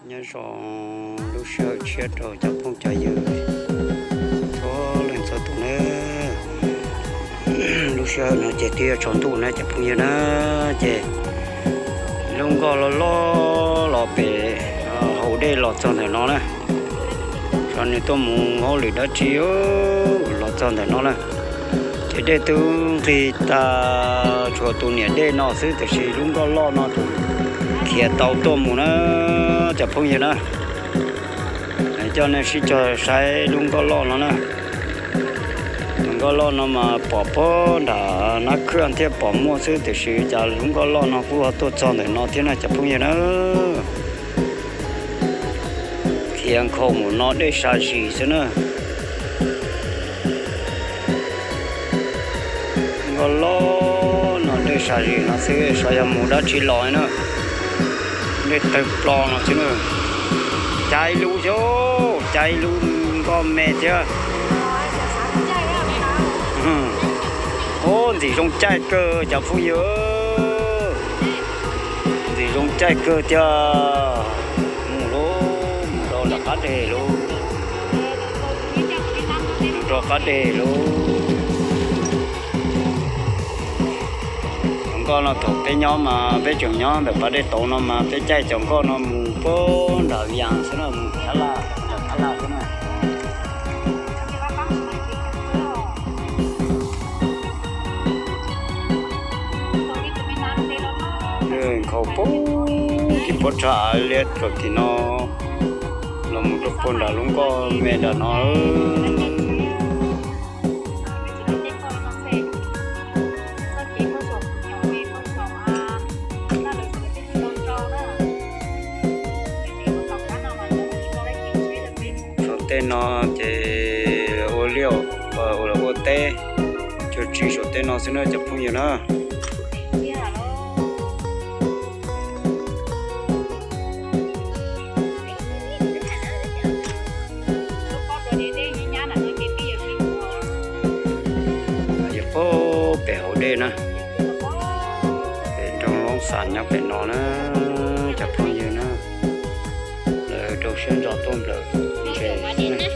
Nyob zoo lub sij hawm tshiab rau cov phooj cov ywg txhua leej txhua tus nawb. Lub sij hawm no ces twb yuav tsaus ntuj na cov phooj ywg na, ces lub nkoj loj loj los pem hauv dej los txog ntawm no na. Xyov nws tuaj mus hauj lwm dab tsi los txog ntawm no na. Ces dej twb nqig tas, tshuav tus niam dej no xwb, tiam sis lub nkoj loj no tus khiav tau tuaj mus na cov phooj ywg na. Coj nej sib cog saib lub nkoj loj no na. Tus nkoj loj no mas pom puag nram Nab Khwj thiaj pom muaj xwb, tiam sis cas lub nkoj loj no kuj tuaj txog ntawm no thiab na cov phooj ywg na. Khiav nkhaus mus no dej sab zis xwb na. Nkoj loj no dej sab zis no xwb, xyov yog mus dab tsi los na. Dej tawg plo no xwb na. Caij lub xyov, caij lub nkoj me thiab. Ub, ntxim zoo caij kawg cov phooj ywg. Ntxim zoo caij kawg tiag. Mus lauj, mus rau nram qab deg lauj. Mus rau qab deg lauj. Cov nkoj no thaum peb nyob mas peb tseem nyob ntawm pas dej tauv no mas peb caij cov nkoj no mus puag nram Vias xwb na, mus Thab Laj, nram Thab Laj xwb na. Nkhaus puag tim puab tsa av liab rau tim no, los mus rau puag nram lub nkoj me nram no. Saum tej no ces ua liaj ua teb, cuag tsi saum tej no xwb na cov phooj ywg na. Yog puag pem hauv dej na, pem nroog Loob Xas nyob pem no na, cov phooj ywg na. Lawv rau siab ntso tuaj nplawm ntses.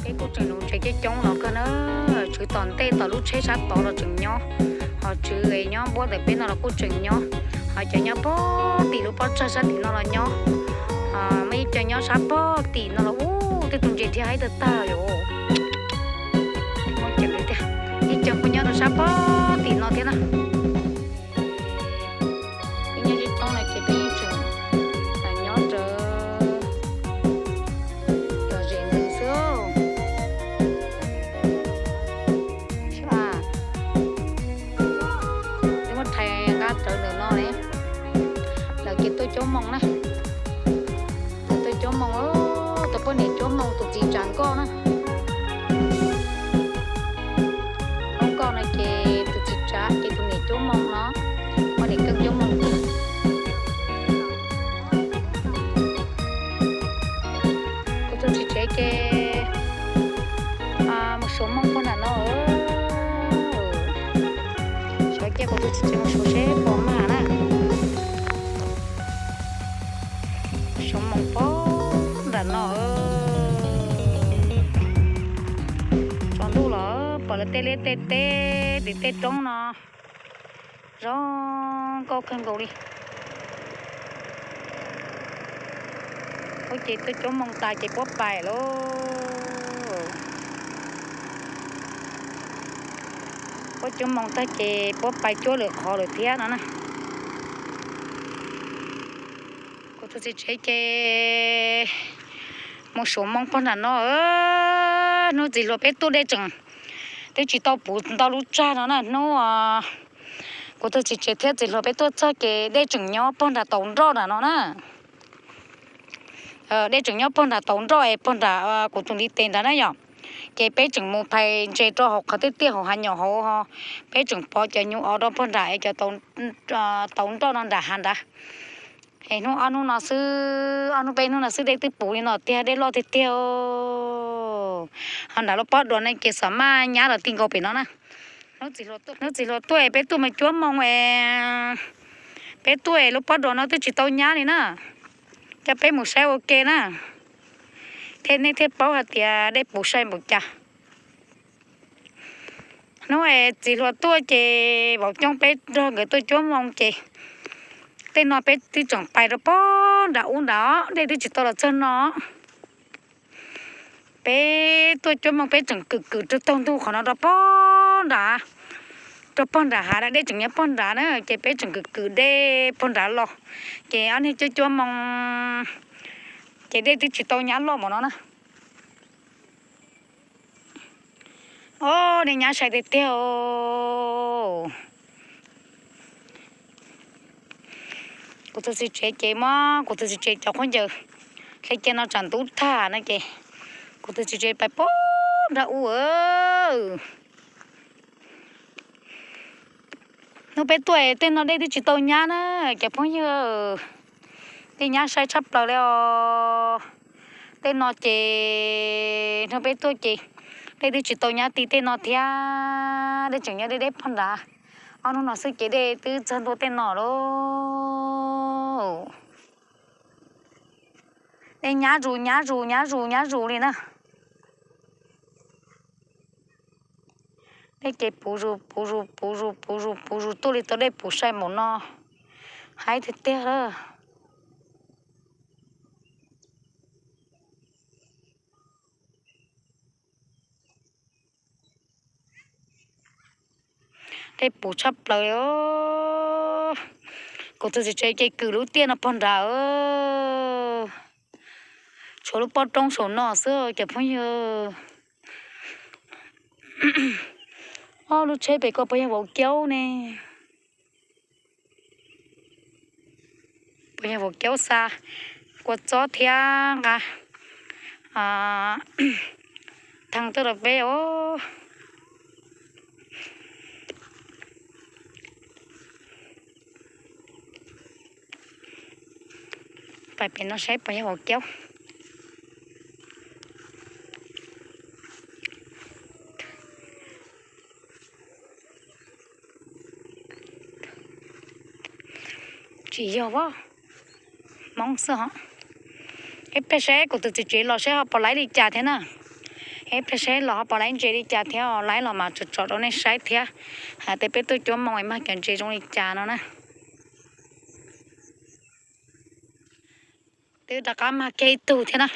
Peb kuj tseem nuv ntses coob coob no kawg na, tshwv tom ntej tom lub tsheb sab tod los tseem nyob, ho tshwv nyob npuab ntawm peb no los kuj tseem nyob, ho cov nyob puag tim lub pob tsag sab tim no los nyob, muaj ib co nyob sab puag tim no los ub, tej tus ntses dhia haib tag tag yom. Ib co kuj nyob rau sab puag tim no thiab na. Ib nyob zeb toob no ces peb yeej tseem nyob rawv tom zem ntws xwb. Twb muab rhais nqa rawv ntawm no ne. Lawv ces tuaj cuab moos na. Lawv tuaj cuab moos, tuaj poj niam cuab moos, tus txiv tsav nkoj na. Lub nkoj no ces tus txiv tsav ces tus niam cuab moos no, poj niam keej cuab moos. Kuv tus txiv tsev ces mus suav moos puag nram no. Xyov cia kuv tus txiv tsev mus suav seb puas mag na. Suav moos puag nram no. Tsaus ntuj los pom lawv tej liaj tej teb tim tej roob no zoo nkauj kawg nkaus li. Ub, ces tuaj cuab moos tas ces puab pais lauj. Puab cuab moos tag ces puab pais cuab lwm qhov lawm thiab no na. Kuv tus txiv tsev ces mus suav moos puag nram no. Hnub txiv hluas peb tuaj dej tseem, twb tsis tau puv ntau lub tsag no na. Hnub kuv tus txiv tsev thiab txiv hluas peb tuaj txog ces dej tseem nyob puag nram tauv nroj nram no na. Dej tseem nyob puag nram tauv nroj es puag nram kuv tus ntiv tes nrad na yom. Ces peb tseem mus phais ntses rau hauv qhov tiaj tiaj hauv hav nyom hauv ho, peb tseem pov cov nyuv ov rau puag nram es cov tauv nroj no nram hav nrad. Es hnub ob hnub no xwb, ob hnub peb hnub no xwb dej twb puv li no tiag, dej loj tiag tiag. Ho nram lub pob duas no ces xav maj nyab los ti nkaus pem no na. Hnub txiv hluas tuaj es peb tuaj mas cuab moo es peb tuaj es lub pob duas no twb tsis tau nyab li na. Coj peb mus saib ua ke na, thiab nej thiaj paub hais tias dej puv sai npaum cas. Hnub es txiv hluas tuaj ces vauv coob peb nrog nkawd tuaj cuab moo ces tej no peb twb tseem pais rau pob nram ub nrad, dej twb tsis tau los txog no. Peb tuaj cuab moo peb tseem kwm kwm rau taug ntug qhov no rau pob nrad, rau pob nrad hav dej tseem nyob pob nrad na, ces peb tseem kwm kwm dej pob nrad los, ces ob niag cuab cuab moo ces dej twb tsis tau nyab loj npaum no na. Os, dej nyab sai tiag tiag. Kuv tus txiv tsev ces muab kuv tus txiv tsev cov khaub ncaws hle cia no tsam ntub tag no ces kuv tus txiv tsev pais pob nrag ub. Hnub peb tuaj tej no dej twb tsis tau nyab na cov phooj ywg, dej nyab sai tshaj plaws li os. Tej no ces hnub peb tuaj ces dej twb tsis tau nyab ti tej no thiab, dej tseem nyob deb deb pob nrad. Ob hnub no xwb ces dej twb txog ntua tej no lauj. Dej nyab zus nyab zus nyab zus nyab zus li na. Dej ces puv zus puv zus puv zus puv zus puv zus tuaj li tau dej puv sai npaum no, haib tiag tiag lawm. Dej puv tshaj plaws. Kuv tus txiv tsev ces kwm lub tiaj no pog nrad, tshuav lub pob roob saum no xwb cov phooj ywg. Ob lub tsheb pem ko puas yog vauv Kiaub ne? Puas yog vauv Kiaub xa kua txob thiab nqa thee tuaj rau peb os. Pais pem no saib puas yog vauv Kiaub. Tsis yog, Hmoob xwb os. Ib pliag saib kuv tus txiv tsev los saib ho puas laib li cas thiab na. Ib pliag saib los ho puas laib ntses li cas thiab, laib los mas tsom tsom rau nej saib thiab, hais tias peb tuaj cuab moo es mag cov ntses zoo li cas no na. Twb rov qab mag kiag ib tug thiab na.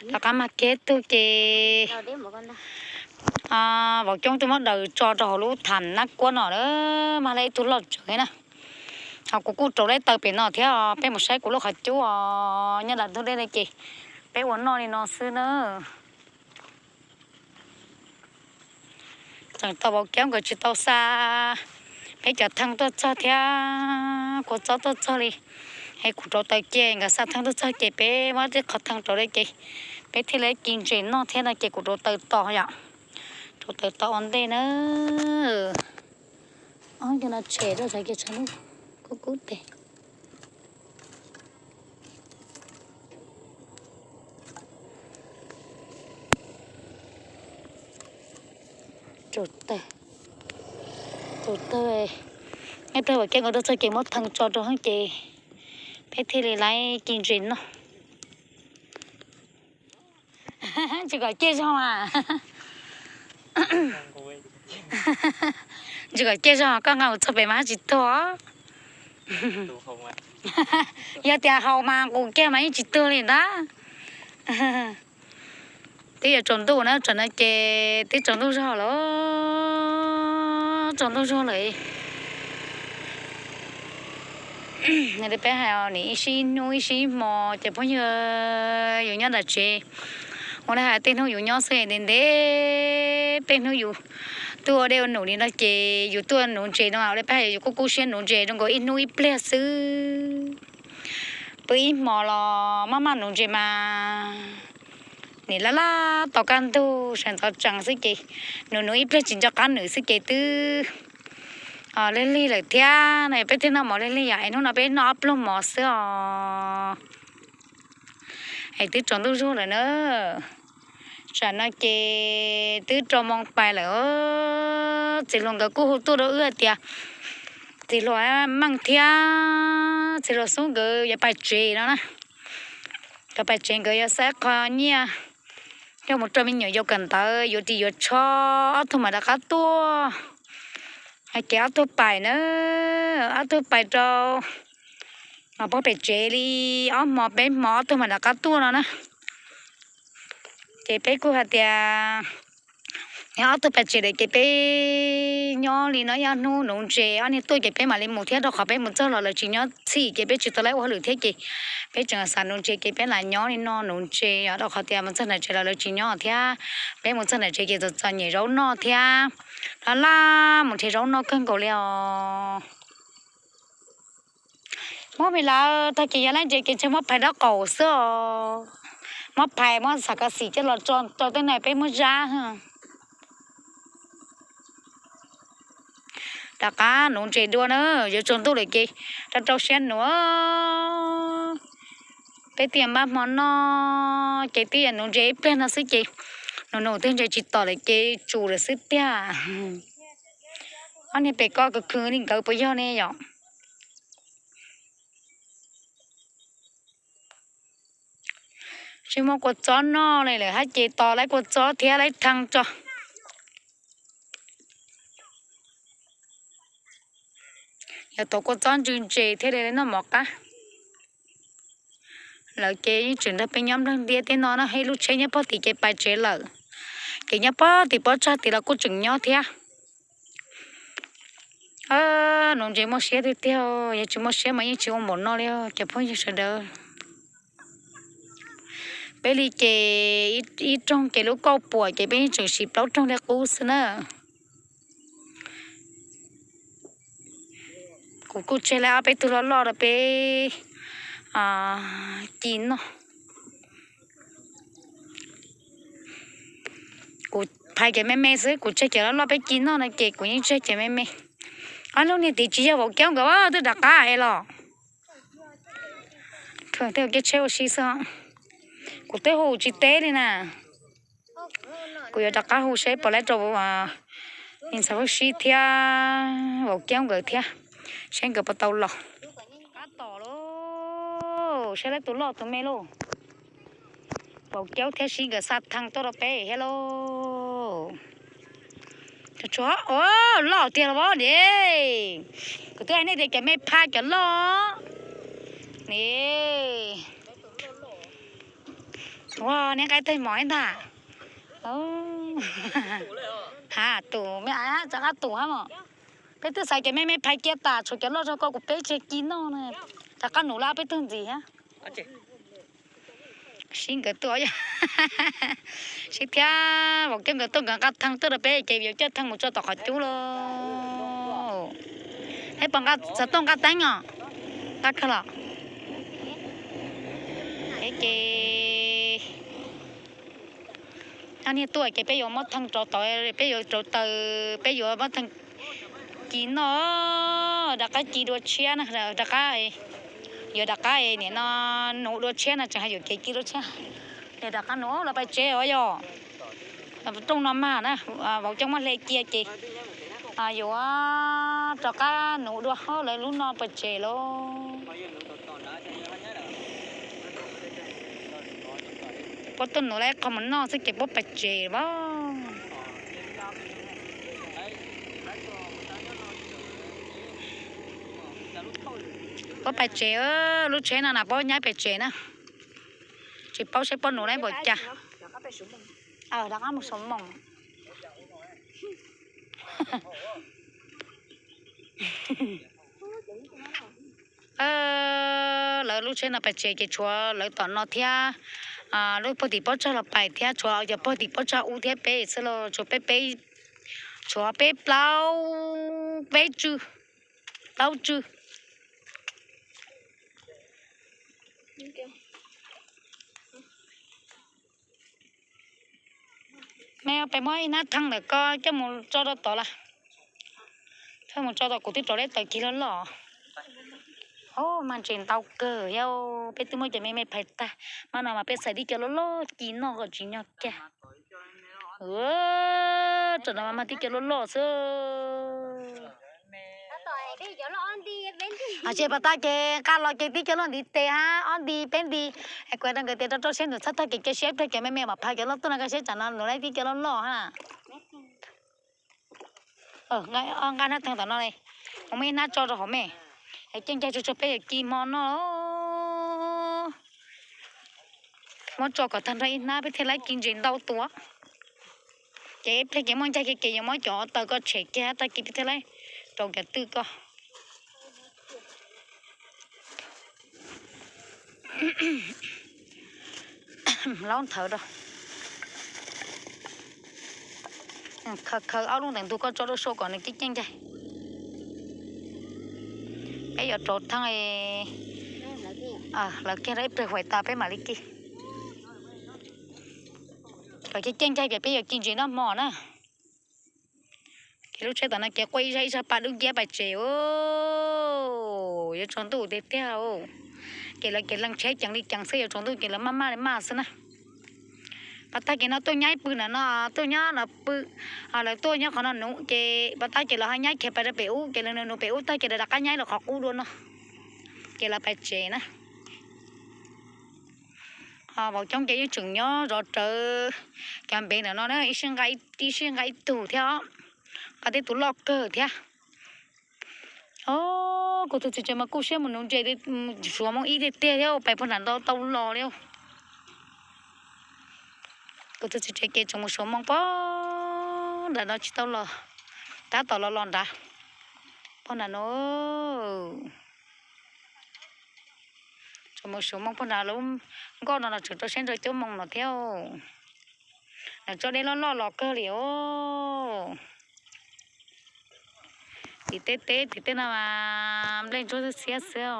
Rov qab mag kiag ib tug ces vauv Coob twb muab daws tso rau hauv lub tham nab kuab no lawm, mag li ib tug loj tseem na. Ho kuv kuj rauv leb taw pem no thiab, peb mus saib kuv lub qhov cub os, nyob nram ntug dej no ces peb ua noj li no xwb na. Tseem tau vauv Coob nkawd tsis tau xa peb cov thee tuaj txog thiab kua txob tuaj txog li, es kuv rauv taws ces nkawd xa thee tuaj txog ces peb muab tej qhov thee rauv li ces peb thiaj li ci ntses noj thiab no ces kuv rauv taws tos yom. Rauv taws tos ua ntej na. Ob cov no tshem rau sawv kiag tshav ntuj kub kub tes. Rauv taws, rauv taws, ib pliag vauv Coob nkawd tuaj txog ces muab thee tso rau ces peb thiaj li laib ci ntses noj. Tsis kom ciaj zog mas. Tsis kom ciaj zog, koj nqa mus txog pem mas haj tsis tuag. Yog tias haus mas nqus kiag mas yeej tsis tuag li ntag. Twb yuav tsaus ntuj na, tsam no ces twb tsaus ntuj zog lawm, tsaus ntuj zog lawm. Peb hais nim ib sij ib hnub ib sij ib hmo ces phooj ywg, yus nyob nram tsev, ua li hais tej hnub yus nyob xwb ntev ntev, tej hnub yus tuaj ua dej ua num li no ces yus tuaj nuv ntses no, ua li peb hais yus kuj kub siab nuv ntses rau nkaus ib hnub ib pliag xwb. Pw ib hmo los maj maj nuv ntses mas nim laj laj tau kaj ntug sawv ntxov tsees xwb ces nuv nuv ib pliag tsis nco qab nws xwb ces twb lig lig lawm thiab no, peb thiaj noj mov lig lig yom, es hnub no peb noj ob pluag mov xwb os. Es twb tsaus ntuj zuag lawm na. Tsam no ces twb rau moo pais lawm. Txiv hluas nkawd kuj hu tuaj rau wb hais tias txiv hluas Meej thiab txiv hluas Xub nkawd yuav pais tsev no na. Nkawd pais tsev nkawd yuav xa qho nyiaj coj mus rau me nyuam yaus kawm ntawv, yuav ris yuav tsho, ob tug mam rov qab tuaj. Ces ob tug pais na, ob tug pais rau pog pem tsev li ob hmo peb hmo ob tug mam rov qab tuaj no na. Ces peb kuj hais tias yog ob tug pais tsev lawm ces peb nyob li no ib ob hnub nuv ntses ob niag tuaj ces peb mam li mus thiab, rau qhov peb mus txog los lawv tsis nyob txhij ces peb tsis tau lawv ua hauj lwm thiab ces peb tseem xav nuv ntses ces peb lam nyob li no nuv ntses os, rau qhov tias mus txog nram tsev los lawv tsis nyob thiab. Peb mus txog nram tsev ces txom txom nyem zaub noj thiab, laj laj mus nrhiav zaub noj kawg nkaus li os. Muab me lawv tag kis yog lab ntses kev ntshe muab phais nraub qaum xwb os. Muab phais muab xam kav xim coj los tso rau tej no peb muab zab. Rov qab nuv ntses dua na, yuav tsaus ntuj lawm ces rau rau siab nuv. Peb twb yog npaj hmo noj ces twb yog nuv ntses ib pliag no xwb ces nuv nuv twg ntses tsis tom lawm ces tsum lawm xwb tiag. Ob niag pem ko khwv khwv li nkawd puas yog ne yom? Tsis muaj kua txob noj li lawm hab ces tos lawv kua txob thiab lawv thaj tso. Yog tuav kua txob ntsw ntses thiaj li noj mov qab. Lawv ces yeej tseem nrog peb nyob nplawg ntiab teb no na, ib lub tsheb nyob pog tim ces pais tsev lawm. Ces nyob pog tim pob tsag tim los kuj tseem nyob thiab. Nuv ntses muaj siab tiag tiag, yog tsis muaj siab mas yeej tsis ua npaum no li cov phooj ywg sawv daws. Peb li ces ib rooj ces lub kauj puam ces peb yeej tseem siv plaub rooj li qub xwb na. Kuv kuj tseg lawv ob peb tug loj loj rau peb ci noj. Kuv phais cov me me xwb, kuv tseg cov loj loj peb ci noj no ces kuv yeej tseg cov me me. Ob lub niag tid tsis yog Vaum Kiaub nkawd twb rov qab es los. Tej ua kiab tsheb ua si xwb. Kuv twb hu tsis teb li na. Kuv yuav rov qab hu seb puas lab rau ntxhais Hauj Sib thiab Vaum Kiaub nkawd thiab, seb nkawd puas tau los. Qab tom lauj, seb lab tus loj tus me lauj. Vaum Kiaub thiab Sib nkawd xa thaj tuaj rau peb thiab lauj. Loj tiag los ne. Kuv twb hais nej tias cov me phaj cov loj ne. Ua neb nqaij tawg mov ib ntag. Ha, tus me a rov qab tus hab mos. Peb twb xaiv cov me me phais kiag tas, tshuav cov loj zog ko kuv peb tseg ci noj na. Rov qab nuv lawm peb tug ntxiv hab. Sib nkawd tuaj, Sib thiab Vaum Kiaub nkawd tuaj nkawd nqa thaj tuaj rau peb ces yuav coj thaj mus tso tom qhov cub lauj. Neb puas xav tuaj nqa teeb os? Nqa kawg los. Peb ces ob niag tuaj ces peb yuav muab thaj rau tod, peb yuav rauv taws, peb yuav muab thaj ci noj, rov qab ci dua tshiab na, rov qab, yuav rov qab nim no nuv dua tshiab no tseem hais yuam kev ci dua tshiab. Ces rov qab nuv los pais tsev os yog. Rooj no mag na, Vaum Kiaub muab hle cia ces yuav rov qab nuv dua lawv lub no pais tsev lauj. Puab tuaj nuv lawv qho mus noj xwb ces puab pais tsev as. Puab pais tsev, lub tsheb no na puab nyaib pais tsev na. Tsis paub seb puab nuv lawv npaum cas. Rov qab mus saum moos. Lawv lub tsheb no pais tsev ces tshuav lawv tom no thiab, lub pog tim pob tsag los pais thiab, tshuav cov pog tim pob tsag ub thiab peb xwb los tshuav peb, peb, tshuav peb plaub, peb tsw, plaub tsw. Me peb muab ib hnab thaj ntawm ko coj mus tso rau tod lawm. Peb mus tso tau kuv twb rau leb taws kiag loj loj. Ub, mas ntses ntau kawg thiab, peb twb muab cov me me phais tag, mas no mas peb xaiv tib co loj loj ci noj kom tsis nyog kiag. Tam no mas mag tib co loj loj xwb. Ces pas tab ces nqa los ces tib co loj ntiv tes hab ob nti peb nti. Es kuv rau nkawd tias rau rau siab nws txhob tag kev cia siab, ib pliag cov me me mam phais cov loj tuaj no, koj saib tsam no nws laib tib co loj loj hab. Nqa hnab theej tom no, mus muaj ib hnab tso rau hauv me, es ceeb caig tsuag tsuag peb yuav ci hmo noj. Muab tso kom tag nrho ib hnab peb thiaj laib ci ntses ntau tuaj. Ces ib pliag ces muaj ncaig kiag ces yuav muab cov taws ko tshem kiag tag kis peb thiaj laib rau cov twj ko. Laub nthawv rau. Khaws ob lub ntawm ntug ko tso rau saum kom nws ceeb ceeb ncaig. Peb yuav rauv theej, lawv kiag rau ib pliag huam tas peb mam li ci. Kom ceeb ceeb ncaig ces peb yuav ci ntses noj hmo na. Ces lub tsheb tom no ces quaj ib zag ib zag pa dub nciab pais tsev. Yuav tsaus ntuj tiag tiag. Ces lawv kev leej tsheb ceev li ceev xwb, yuav tsaus ntuj ces lawv maj maj li maj xwb na. Pas tag kev no tuaj nyab pw ntawm no, tuaj nyob no pw, lawv tuaj nyob qhov no nuv ces pas tag ces lawv ho nyab khiav pais rau pem ub, ces lawv nuv pem ub tag ces lawv rov qab nyab los qhov qub dua no, ces lawv pais tsev na. Vauv coob ces yeej tseem nyob zov rawv cov npev ntawm no na, ib sij nqa ib tug thiab, nqa tej tus loj kawg thiab. Kuv tus txiv tsev mas kuj siab mus nuv ntses, Suav Hmoob ib tiag tiag thiab, pais puag nram no tau los li. Kuv tus txiv tsev ces tseem mus Suav Hmoob pog nram no tsis tau los, tab tom los los nrad, pog nram no. Tseem mus Suav Hmoob pog nrad lub nkoj no los tseem rau siab ntso cuab moo no thiab. Nws tso dej loj loj los kawg li os. Tim tej teb tim tej no mas nplej ntsuab xiab xwb os.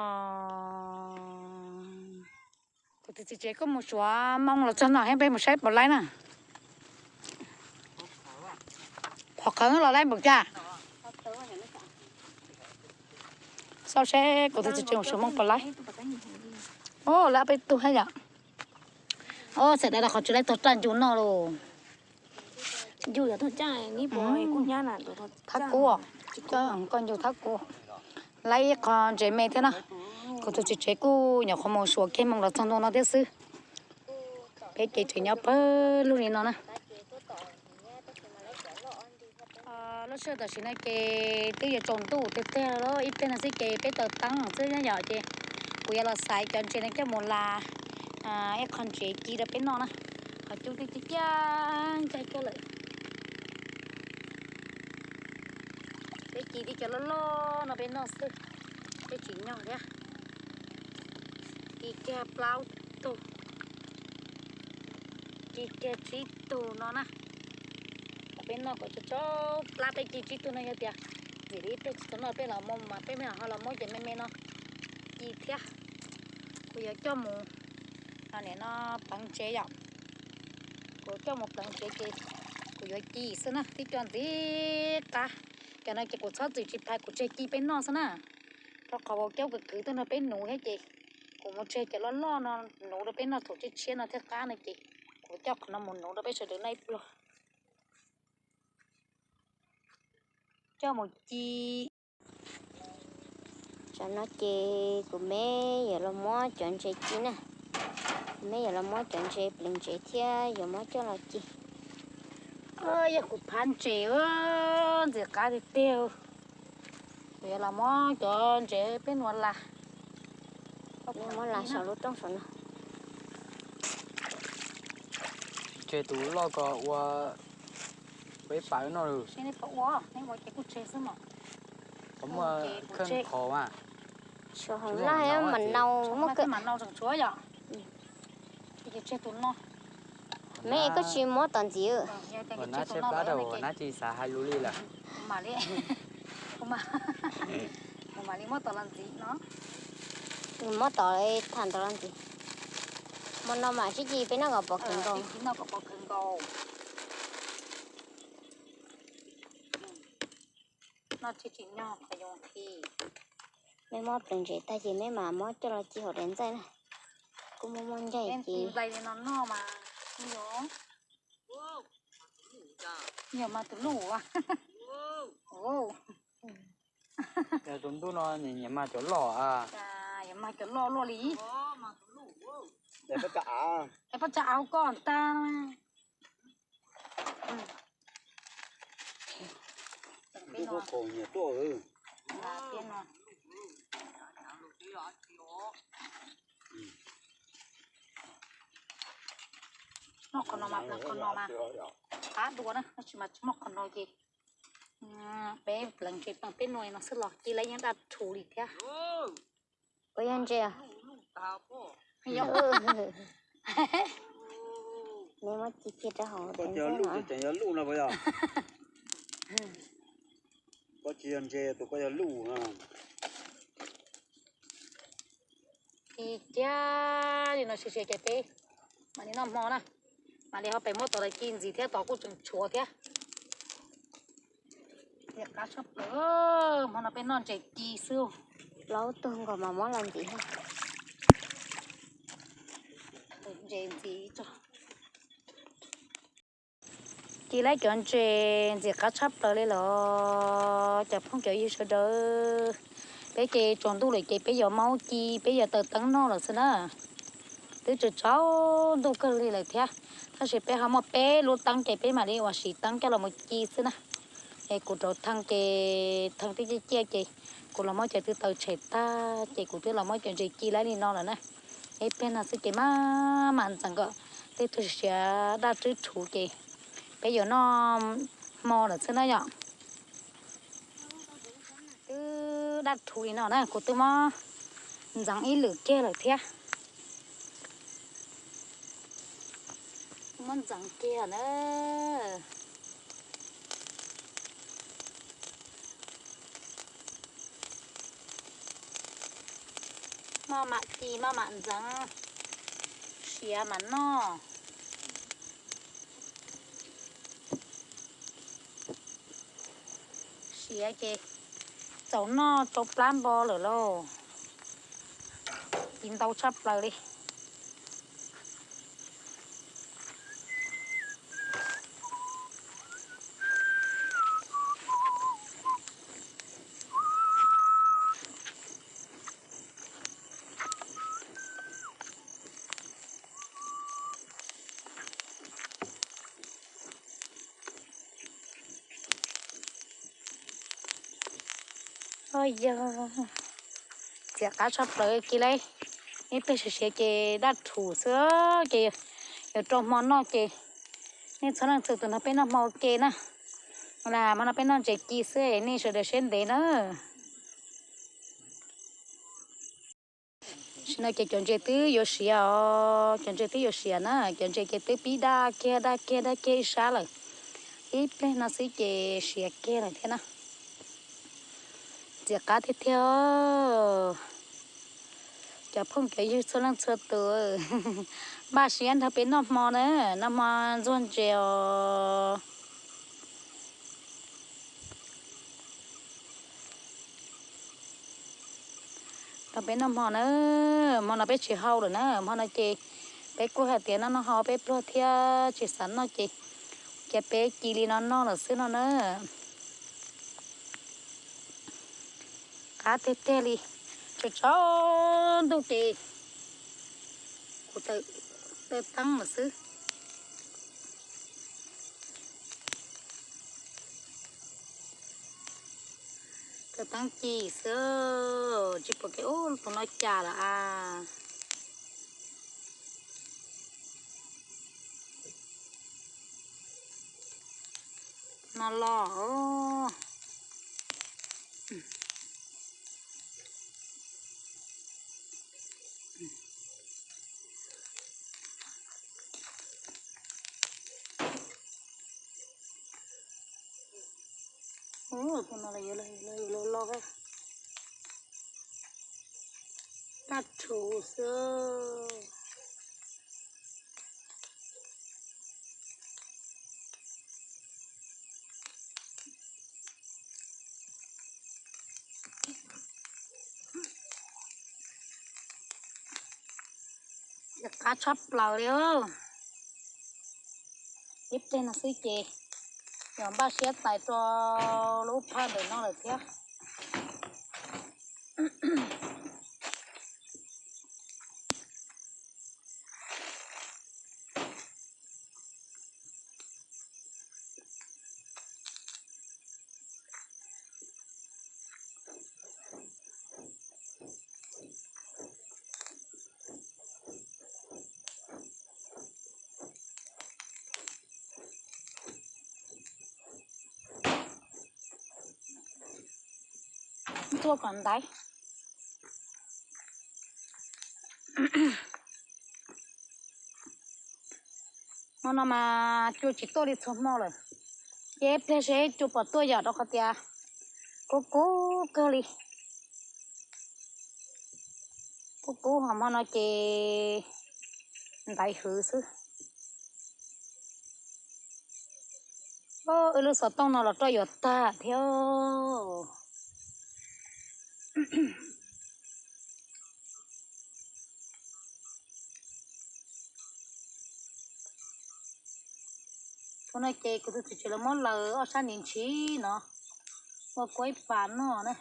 Kuv tus txiv tsev kuj mus Suav Hmoob los txog no thiab, peb mus saib puas laib na. Qhov qhawv los laib npaum cas? Xauj seb kuv tus txiv tsev mus Suav Hmoob puas laib. Ub, lawv peb tug thiab yom. Ub, txhais dawb rau qhov tsis laib tog raj ncu noj lauj. Thab kub, koj ncu thab kub. Laib ib qho ntses me thiab na. Kuv tus txiv tsev kuj nyuam qhuav mus Suav kiag Hmoob los txog ntua no thiab xwb. Peb ces tseem nyob pawg lug li no na. Lub sij hawm tam sim no ces twb yuav tsaus ntuj tiag tiag lawm, ib pliag no xwb ces peb taws teeb xwb na yom, ces kuv yuav los xaiv cov ntses no coj mus las ib qho ntsev ci rau peb noj na. Qhov cub twb ciaj ciaj ncaig kawg lawm. Peb ci tib co loj loj no peb noj xwb, peb tsis nyog thiab. Ci kiag plaub tug, ci kiag tsib tug no na. Peb noj kom tsau tsau plab, peb ci tsib tug no yog tias ntxim li ib pliag tsis tau noj peb los mus mas peb mam ho los muab cov me me no ci thiab. Kuv yuav coj mus, nim no pleev tsev yom. Kuv coj mus pleev tsev ces kuv yuav ci xwb na, tib co ntxim qab. Cov no ces kuv txhob txwm tsis phais, kuv tseg ci peb noj xwb na. Rau qhov vauv caub kwv kwv tuaj nrog peb nuv thiab ces kuv mus tseg cov loj loj no nuv rau peb noj thaum tshiab tshiab no thiaj qab no ces kuv coj qhov no mus nuv rau peb sawv daws noj ib pluag. Coj mus ci. Tsam no ces kuv me yuav los muab cov ntses ci na. Kuv me yuav los muab cov ntses pleev ntsev thiab yuav muab coj los ci. Yog kuv phab ntses ntxim qab tiag tiag. Kuv yuav los muab cov ntses peb nuav las, muab las saum lub rooj saum no. Tseg tus loj ko ua, ua ib pas wb noj lawm. Seb neb puas ua, neb ua ces kuj tseg xwb mas. Qhov muaj kheej qhov mas. Suav Hmoob Laj mas nau, muaj kawg mas nau tseem tshuav yom. Ces tseg tus no. Me koj tsis muab tom ntxiv. Ua nab tseg plab rau nab tsis xav hais lus li lawm. Kuv mam li muab tom los ntxiv no. Muab tom tham tom los ntxiv. Hmo no mas sib ci peb noj kom pov khawv nkaus. Tsis tsim nyog qhov yoov khi. Meb muab pleev ntses tag ces meb mam muab coj los ci hauv daim ntxaij na. Kuj muaj muaj ncaig ces nplai li no noj mas, yog mas tus luj. Yog tus ntuj no nyiam mas cov loj a. Yog mas cov loj luaj li. Es pab tsa av koj ntag. Ntuj koj nyiam tuaj. Muab qhov no mas pleev qhov no mas qab dua na, tab sis mas tsis muaj qhov no ces peb pleev ntses pleev peb nuav no xwb los ci lawv yeej daj rhuv li thiab. Puas yog ntses? Neb muab ci kiag rau hauv. Koj tsis yog luj no puas yog? Koj tsis yog ntses tus, koj yog luj no. Ci kiag li no siav siav ces peb mam li noj hmo na, mam li ho pem muab tod los ci ntxiv thiab, tod kuj tseem tshuav thiab. Qab tshaj plaws, hmo no peb noj ntses ci xwb. Plaub tug nkaus mas muab los ntxiv. Ntses ntxiv tso. Ci lawv cov ntses ntxim qab tshaj plaws li los cov phooj cov ywg sawv daws. Peb ces tsaus ntuj lawm ces peb yuav mus ci, peb yuav taws teeb noj lawm xwb na. Twb tsaus tsaus ntuj kawg li lawm thiab, tab sis peb ho muaj peb lub teeb ces peb mam li ua siv teeb coj los mus ci xwb na. Es kuv rauv thee ces thee twb ciaj ciaj ces kuv los muab cov twb taws tshem tag ces kuv twb los muab cov ntses ci lawv li no lawm na. Ib pliag no xwb ces maj mam ntxeev kom tej tug siav daj rhuv ces peb yuav noj hmo lawm xwb na yom. Twb daj rhuv li no na, kuv twb muab ntxeev ib lwm kiag lawm thiab. Muab ntxeev kiag na. Maj mam ci maj mam ntxeev, siav mam noj. Siav ces txaus noj tsau plab npo lawm lauj. Ci ntau tshaj plaws li. Yog ntxim qab tshaj plaws kiag li. Ib pliag siav siav ces daj rhuv xwb ces yuav rau hmo noj ces nej txhua leej txhua tus nrog peb noj hmo ua ke na. Hmo no peb noj ntses ci xwb, nej sawv daws siab ntev na. Tam sim no ces cov ntses twb yuav siav os, cov ntses twb yuav siav na, cov ntses ces twb pib daj kiag daj kiag daj kiag ib sab lawm. Ib pliag no xwb ces siav kiag lawm thiab na. Ntxim qab tiag tiag. Cov phooj cov ywg txhua leej txhua tus, npaj siab nrog peb noj hmo na, noj hmo ntxuag ntses os. Nrog peb noj hmo na, hmo no peb tsis hau lawm na, hmo no ces peb kuj hais tias noj noj ho peb pluag thiab tsis xav noj ces cia peb ci li no noj lawm xwb no na. Qab tiag tiag li, tsaus tsaus ntuj ces kuv taws teeb lawm xwb. Taws teeb ci xwb, tsis pom kev ub tus no cas lawm a. No los. Tus no los yuav los los los, daj rhuv xwb. Qab tshaj plaws li. Ib pliag no xwb ces yog npaj siab tais rau lub phaj ntawm no lawm thiab. Ntxuaj kom ntaiv. Hmo no mas cua tsis tuaj li txhua hmo lawm, ces pliag seb cua puas tuaj yom, rau qhov tias kub kub kawg li. Kub kub ho hmo no ces ntaiv hwv xwb. Wb lub xov tooj no los roj yuav tag thiab. Thaum no ces kuv tus txiv tsev los muab laws ob sab ntsis ntsis no ua kua ib pas noj na,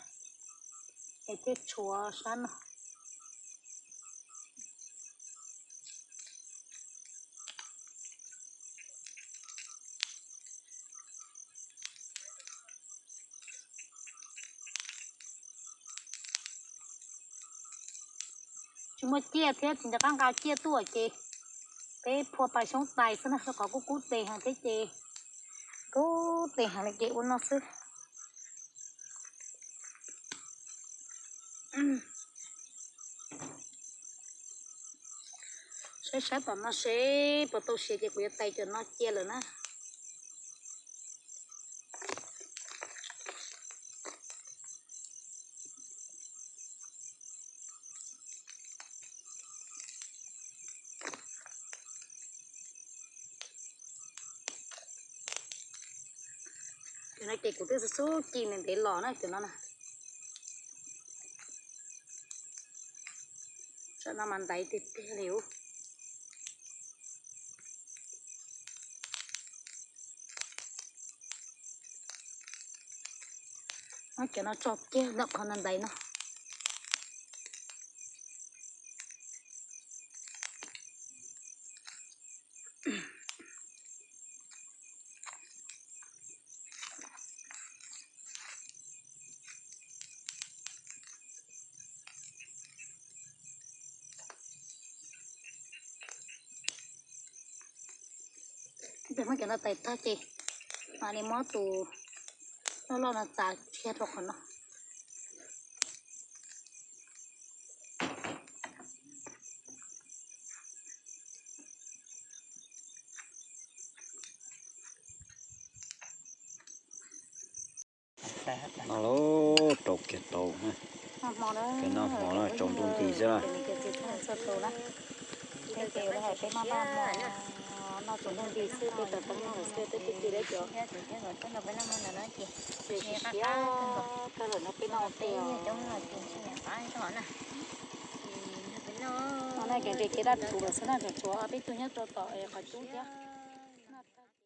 es thiaj tshuav sab no. Tsis muaj ciaj thiab tsis nco qab nqa ciaj tuaj ces peb phua pas xyoob tais xwb na, rau qhov kub kub tes heev thiab ces kub tes heev li ces ua no xwb. Saib saib tom no seb puas tau siav ces kuv yuav tais cov no cia lawm na. Cov no ces kuv twb xub xub ci ntev ntev los na cov no na. Tsam no mas ntaiv tiag tiag li. Muab cov no tso kiag ntawm qhov ntaiv no. Muab cov no tais tag ces mam li muab tus loj loj no txav kiag rau qhov no. No los rau kiag tau na. Cov noj hmo no tsaus ntuj nti xwb na. Peb ces hais peb maj maj hmo no tsaus ntuj nti xwb, peb tau teeb no lawm xwb, twb ti ti lawm cov. Ces siav kawg lawm no peb noj ua ke. No na ces nqis kev daj rhuv lawm xwb na, tsuas tshuav peb tug nyob rau tom qhov cub thiab.